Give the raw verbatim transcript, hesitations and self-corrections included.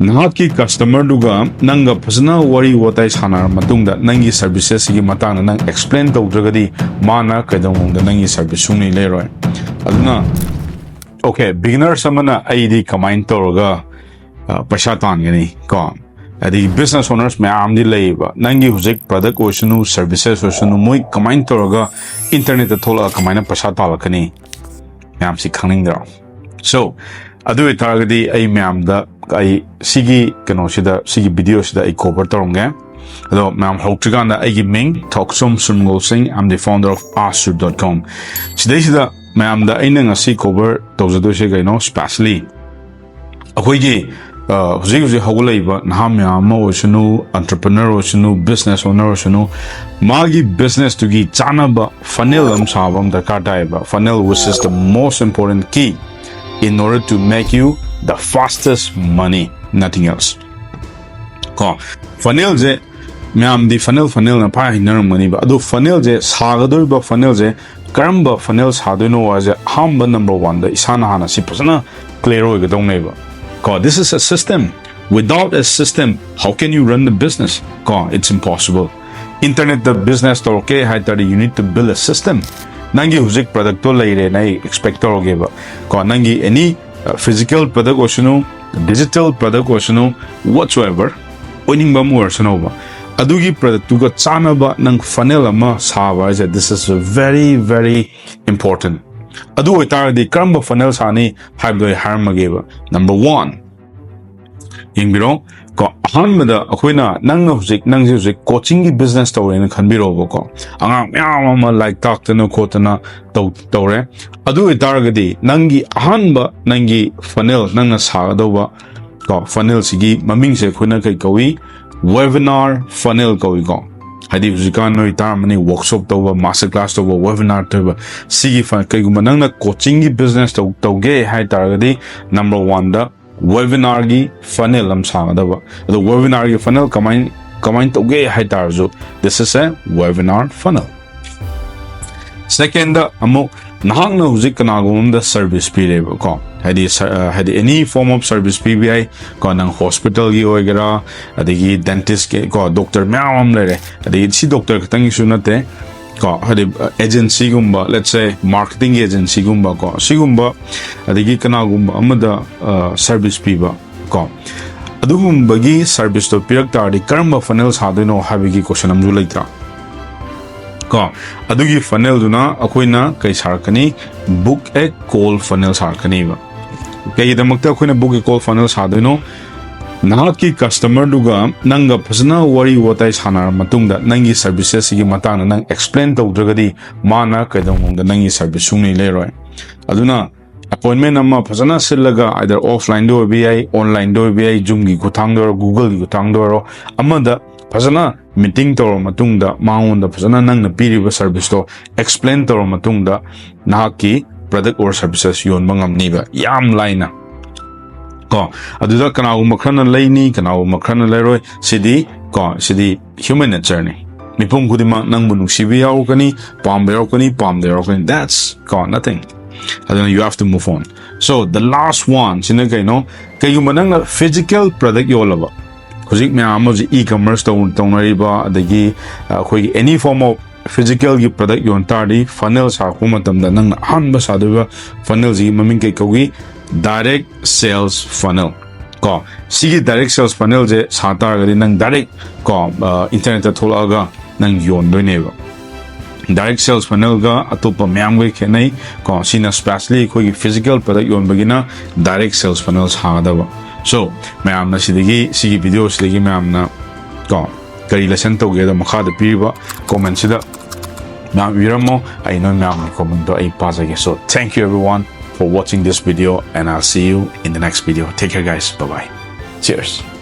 ꯅꯍꯥꯛꯀꯤ customerꯗꯨꯒ ꯅꯪꯒ ꯐꯖꯅ ꯋꯥꯔꯤ ꯋꯥꯇꯥꯏ ꯁꯥꯟꯅꯔ ꯃꯇꯨꯡꯗ ꯅꯪꯒꯤ servicesꯁꯤꯒꯤ ꯃꯇꯥꯡꯗ ꯅꯪ explain ꯇꯧꯗ꯭ꯔꯒꯗꯤ ꯃꯥꯅ ꯀꯩꯗꯧꯅꯨꯡꯗ ꯅꯪꯒꯤ service ꯁꯨꯡꯂꯩ ꯂꯩꯔꯣꯏ꯫ ꯑꯗꯨꯅ okay, beginners ꯑꯃꯅ ꯑꯩꯗꯤ ꯀꯃꯥꯏꯅ ꯇꯧꯔꯒ ꯑ, ꯄꯩꯁꯥ ꯇꯥꯟꯒꯅꯤ ꯀꯣ? ꯑꯗꯒꯤ business owners ꯃꯌꯥꯝꯗꯤ ꯂꯩꯌꯦꯕ, ꯅꯪꯒꯤ ꯍꯧꯖꯤꯛ product ꯑꯣꯏꯁꯅꯨ, services ꯑꯣꯏꯁꯅꯨ, ꯃꯣꯏ ꯀꯃꯥꯏꯅ ꯇꯧꯔꯒ internetꯇ ꯊꯣꯛꯂꯛꯑ ꯀꯃꯥꯏꯅ ꯄꯩꯁꯥ ꯇꯥꯜꯂꯛꯀꯅꯤ? ꯃꯌꯥꯝꯁꯤ ꯈꯪꯅꯤꯡꯗ꯭ꯔꯣ? So ꯑꯗꯨ ꯑꯣꯏꯇꯥꯔꯒꯗꯤ ꯑꯩ ꯃꯌꯥꯝꯗ ꯑꯩ ꯁꯤꯒꯤ ꯀꯩꯅꯣꯁꯤꯗ, ꯁꯤꯒꯤ videoꯁꯤꯗ ꯑꯩ cover ꯇꯧꯔꯝꯒꯦ꯫ ꯑꯗꯣ ꯃꯌꯥꯝ ꯍꯧꯗ꯭ꯔꯤꯀꯥꯟꯗ, ꯑꯩꯒꯤ ꯃꯤꯡ ꯊꯣꯛꯆꯣꯝ ꯁꯨꯔꯃꯒꯣꯜ ꯁꯤꯡ, I'm the founder of Ask Sir dot com꯫ ꯁꯤꯗꯩꯁꯤꯗ ꯃꯌꯥꯝꯗ ꯑꯩꯅ ꯉꯁꯤ cover ꯇꯧꯖꯗꯣꯏꯁꯦ ꯀꯩꯅꯣ, specially ꯑꯩꯈꯣꯏꯒꯤ ꯑ, ꯍꯧꯖꯤꯛ ꯍꯧꯖꯤꯛ ꯍꯧꯒꯠꯂꯛꯏꯕ ꯅꯍꯥ ꯃꯌꯥꯝ ꯑꯃ ꯑꯣꯏꯁꯅꯨ, entrepreneur ꯑꯣꯏꯁꯅꯨ, business owner ꯑꯣꯏꯁꯅꯨ, ꯃꯥꯒꯤ businessꯇꯨꯒꯤ ꯆꯥꯅꯕ funnel ꯑꯃ ꯁꯥꯕ ꯑꯃ ꯗꯔꯀꯥꯔ ꯇꯥꯏꯌꯦꯕ꯫ Funnel, which is the most important key in order to make you the fastest money, nothing else꯫ ꯀꯣ, funnelꯁꯦ ꯃꯌꯥꯝꯗꯤ funnel, funnelꯅ ꯄꯥꯏ ꯍꯥꯏꯅꯔꯝꯒꯅꯤꯕ꯫ ꯑꯗꯣ funnelꯁꯦ, ꯁꯥꯒꯗꯧꯔꯤꯕ funnelꯁꯦ ꯀꯔꯝꯕ funnel ꯁꯥꯗꯣꯏꯅꯣ ꯍꯥꯏꯁꯦ ꯑꯍꯥꯟꯕ number oneꯗ ꯏꯁꯥꯅ ꯍꯥꯟꯅ ꯁꯤ ꯐꯖꯅ clear ꯑꯣꯏꯒꯗꯧꯅꯦꯕ꯫ ꯀꯣ, this is a system. Without a system, how can you run the business? ꯀꯣ, it's impossible. Internetꯇ business ꯇꯧꯔꯛꯀꯦ ꯍꯥꯏ ꯇꯥꯔꯗꯤ, you need to build a system. ꯅꯪꯒꯤ ꯍꯧꯖꯤꯛ productꯇꯣ ꯂꯩꯔꯦꯅ ꯑꯩ expect ꯇꯧꯔꯒꯦꯕ꯫ ꯀꯣ, ꯅꯪꯒꯤ any, uh, physical product ꯑꯣꯏꯁꯅꯨ, digital product ꯑꯣꯏꯁꯅꯨ, whatsoever, ꯑꯣꯏꯅꯤꯡꯕ ꯑꯃ ꯑꯣꯏꯔꯁꯅꯨꯕ, ꯑꯗꯨꯒꯤ productꯇꯨꯒ ꯆꯥꯅꯕ ꯅꯪ funnel ꯑꯃ ꯁꯥꯕ ꯍꯥꯏꯁꯦ, this is very, very important. ꯑꯗꯨ ꯑꯣꯏꯇꯥꯔꯒꯗꯤ ꯀꯔꯝꯕ funnel ꯁꯥꯅꯤ ꯍꯥꯏꯕꯗꯣ ꯑꯩ ꯍꯥꯏꯔꯝꯃꯒꯦꯕ꯫ Number one, ꯌꯦꯡꯕꯤꯔꯣ꯫ ꯀꯣ, ꯑꯍꯥꯟꯕꯗ ꯑꯩꯈꯣꯏꯅ, ꯅꯪꯅ ꯍꯧꯖꯤꯛ, ꯅꯪꯁꯦ ꯍꯧꯖꯤꯛ coachingꯒꯤ business ꯇꯧꯔꯦꯅ ꯈꯟꯕꯤꯔꯣꯕꯀꯣ꯫ ꯑꯉꯥꯡ ꯃꯌꯥꯝ ꯑꯃ ꯂꯥꯏꯔꯤꯛ ꯇꯥꯛꯇꯅ ꯈꯣꯠꯇꯅ ꯇꯧ-, ꯇꯧꯔꯦ꯫ ꯑꯗꯨ ꯑꯣꯏꯇꯥꯔꯒꯗꯤ ꯅꯪꯒꯤ ꯑꯍꯥꯟꯕ, ꯅꯪꯒꯤ funnel, ꯅꯪꯅ ꯁꯥꯒꯗꯧꯕ ꯀꯣ, funnelꯁꯤꯒꯤ ꯃꯃꯤꯡꯁꯦ ꯑꯩꯈꯣꯏꯅ ꯀꯩ ꯀꯧꯏ? Webinar funnel ꯀꯧꯏꯀꯣ꯫ ꯍꯥꯏꯗꯤ ꯍꯧꯖꯤꯛꯀꯥꯟ ꯅꯣꯏ ꯇꯥꯔꯝꯃꯅꯤ, workshop ꯇꯧꯕ, master class ꯇꯧꯕ, webinar ꯇꯧꯕ꯫ ꯁꯤꯒꯤ ꯐ-, ꯀꯩꯒꯨꯝꯕ ꯅꯪꯅ coachingꯒꯤ business ꯇꯧ-, ꯇꯧꯒꯦ ꯍꯥꯏ ꯇꯥꯔꯒꯗꯤ, number oneꯗ webinarꯒꯤ funnel ꯑꯃ ꯁꯥꯒꯗꯕ꯫ ꯑꯗꯣ webinarꯒꯤ funnel ꯀꯃꯥꯏ-, ꯀꯃꯥꯏꯅ ꯇꯧꯒꯦ ꯍꯥꯏ ꯇꯥꯔꯁꯨ, this is a webinar funnel. Secondꯗ ꯑꯃꯨꯛ ꯅꯍꯥꯛꯅ ꯍꯧꯖꯤꯛ ꯀꯅꯥꯒꯨꯝꯕ ꯑꯃꯗ ꯁꯔꯚꯤꯁ ꯄꯤꯔꯦꯕꯀꯣ, ꯍꯥꯏꯗꯤ ꯁ- ꯑ, ꯍꯥꯏꯗꯤ ꯑꯦꯅꯤ ꯐꯣꯔꯝ ꯑꯣꯐ ꯁꯔꯚꯤꯁ ꯄꯤꯕ ꯌꯥꯏ ꯀꯣ, ꯅꯪ ꯍꯣꯁꯄꯤꯇꯥꯜꯒꯤ ꯑꯣꯏꯒꯦꯔꯥ, ꯑꯗꯒꯤ ꯗꯦꯟꯇꯤꯁꯀꯤ ꯀꯣ, ꯗꯣꯛꯇꯔ ꯃꯌꯥꯝ ꯑꯃ ꯂꯩꯔꯦ, ꯑꯗꯒꯤ ꯁꯤ ꯗꯣꯛꯇꯔ ꯈꯛꯇꯪꯒꯤꯁꯨ ꯅꯠꯇꯦ ꯀꯣ, ꯍꯥꯏꯗꯤ ꯑꯦꯖꯦꯟꯁꯤꯒꯨꯝꯕ, let's say marketing agencyꯒꯨꯝꯕ ꯀꯣ, ꯁꯤꯒꯨꯝꯕ, ꯑꯗꯒꯤ ꯀꯅꯥꯒꯨꯝꯕ ꯑꯃꯗ ꯁꯔꯚꯤꯁ ꯄꯤꯕ ꯀꯣ, ꯑꯗꯨꯒꯨꯝꯕꯒꯤ ꯁꯔꯚꯤꯁꯇꯣ ꯄꯤꯔꯛ ꯇꯥꯔꯗꯤ ꯀꯔꯝꯕ ꯐꯅꯦꯜ ꯁꯥꯗꯣꯏꯅꯣ ꯍꯥꯏꯕꯒꯤ ꯀꯣꯏꯁꯟ ꯑꯃꯁꯨ ꯂꯩꯇ꯭ꯔꯥ ꯀꯣ? ꯑꯗꯨꯒꯤ ꯐꯅꯦꯜꯗꯨꯅ ꯑꯩꯈꯣꯏꯅ ꯀꯩ ꯁꯥꯔꯛꯀꯅꯤ? Book a call funnel ꯁꯥꯔꯛꯀꯅꯤꯕ꯫ ꯀꯩꯒꯤꯗꯃꯛꯇ ꯑꯩꯈꯣꯏꯅ book a call funnel ꯁꯥꯗꯣꯏꯅꯣ? ꯅꯍꯥꯛꯀꯤ ꯀꯁꯇꯃꯔꯗꯨꯒ ꯅꯪꯒ ꯐꯖꯅ ꯋꯥꯔꯤ ꯋꯥꯇꯥꯏ ꯁꯥꯟꯅꯔ ꯃꯇꯨꯡꯗ ꯅꯪꯒꯤ ꯁꯔꯚꯤꯁꯦꯁꯁꯤꯒꯤ ꯃꯇꯥꯡꯗ ꯅꯪ ꯑꯦꯛꯁꯄ꯭ꯂꯦꯟ ꯇꯧꯗ꯭ꯔꯒꯗꯤ ꯃꯥꯅ ꯀꯩꯗꯧꯅꯨꯡꯗ ꯅꯪꯒꯤ ꯁꯔꯚꯤꯁ ꯁꯨꯡꯂꯩ ꯂꯩꯔꯣꯏ꯫ ꯑꯗꯨꯅ ꯑꯦꯄꯣꯏꯟꯃꯦꯟ ꯑꯃ ꯐꯖꯅ ꯁꯤꯜꯂꯒ, either ꯑꯣꯐꯂꯥꯏꯟꯗ ꯑꯣꯏꯕ ꯌꯥꯏ, ꯑꯣꯟꯂꯥꯏꯟꯗ ꯑꯣꯏꯕ ꯌꯥꯏ, ꯖꯨꯝꯒꯤ ꯈꯨꯠꯊꯥꯡꯗ ꯑꯣꯏꯔꯣ, ꯒꯨꯒꯜꯒꯤ ꯈꯨꯠꯊꯥꯡꯗ ꯑꯣꯏꯔꯣ, ꯑꯃꯗ ꯐꯖꯅ ꯃꯤꯇꯤꯡ ꯇꯧꯔꯕ ꯃꯇꯨꯡꯗ ꯃꯉꯣꯟꯗ ꯐꯖꯅ ꯅꯪꯅ ꯄꯤꯔꯤꯕ ꯁꯔꯚꯤꯁꯇꯣ ꯑꯦꯛꯁꯄ꯭ꯂꯦꯟ ꯇꯧꯔꯕ ꯃꯇꯨꯡꯗ ꯅꯍꯥꯛꯀꯤ product or services ꯌꯣꯟꯕ ꯉꯝꯅꯤꯕ ꯌꯥꯝ ꯂꯥꯏꯅ ꯀꯣ꯫ ꯑꯗꯨꯗ ꯀꯅꯥꯒꯨꯝꯕ ꯈꯔꯅ ꯂꯩꯅꯤ, ꯀꯅꯥꯒꯨꯝꯕ ꯈꯔꯅ ꯂꯩꯔꯣꯏ, ꯁꯤꯗꯤ ꯀꯣ, ꯁꯤꯗꯤ human natureꯅꯤ꯫ ꯃꯤꯄꯨꯝ ꯈꯨꯗꯤꯡꯃꯛ ꯅꯪꯕꯨ ꯅꯨꯡꯁꯤꯕ ꯌꯥꯎꯔꯛꯀꯅꯤ, ꯄꯥꯝꯕ ꯌꯥꯎꯔꯛꯀꯅꯤ, ꯄꯥꯝꯗ ꯌꯥꯎꯔꯛꯀꯅꯤ, that's ꯀꯣ, nothing꯫ ꯑꯗꯨꯅ you have to move on꯫ So the last one ꯁꯤꯅ ꯀꯩꯅꯣ? ꯀꯩꯒꯨꯝꯕ ꯅꯪꯅ physical product ꯌꯣꯜꯂꯕ, ꯍꯧꯖꯤꯛ ꯃꯌꯥꯝ ꯑꯃ ꯍꯧꯖꯤꯛ e-commerce ꯇꯧ- ꯇꯧꯅꯔꯤꯕ, ꯑꯗꯒꯤ ꯑ, ꯑꯩꯈꯣꯏꯒꯤ any form of physicalꯒꯤ product ꯌꯣꯟ ꯇꯥꯔꯗꯤ ꯐꯅꯦꯜ ꯁꯥꯔꯛꯄ ꯃꯇꯝꯗ ꯅꯪꯅ ꯑꯍꯥꯟꯕ ꯁꯥꯗꯣꯏꯕ ꯐꯅꯦꯜꯁꯤꯒꯤ ꯃꯃꯤꯡ ꯀꯩ ꯀꯧꯏ? Direct sales funnel ꯀꯣ꯫ ꯁꯤꯒꯤ direct sales funnelꯁꯦ ꯁꯥ ꯇꯥꯔꯒꯗꯤ ꯅꯪ direct ꯀꯣ, ꯑ, internetꯇ ꯊꯣꯛꯂꯛꯑꯒ ꯅꯪ ꯌꯣꯟꯗꯣꯏꯅꯦꯕ꯫ Direct sales funnelꯒ ꯑꯇꯣꯞꯄ ꯃꯌꯥꯝꯒ ꯈꯦꯠꯅꯩ ꯀꯣ꯫ ꯁꯤꯅ specially ꯑꯩꯈꯣꯏꯒꯤ physical product ꯌꯣꯟꯕꯒꯤꯅ direct sales funnel ꯁꯥꯒꯗꯕ꯫ So ꯃꯌꯥꯝꯅ ꯁꯤꯗꯒꯤ, ꯁꯤꯒꯤ videoꯁꯤꯗꯒꯤ ꯃꯌꯥꯝꯅ ꯀꯣ ꯀꯔꯤ lesson ꯇꯧꯒꯦꯗꯣ ꯃꯈꯥꯗ ꯄꯤꯔꯤꯕ commentꯁꯤꯗ ꯃꯌꯥꯝ ꯏꯕꯤꯔꯝꯃꯣ꯫ ꯑꯩ ꯅꯣꯏ ꯃꯌꯥꯝꯒꯤ commentꯗꯣ ꯑꯩ ꯄꯥꯖꯒꯦ꯫ So thank you everyone for watching this video and I'll see you in the next video. Take care guys. Bye bye. Cheers.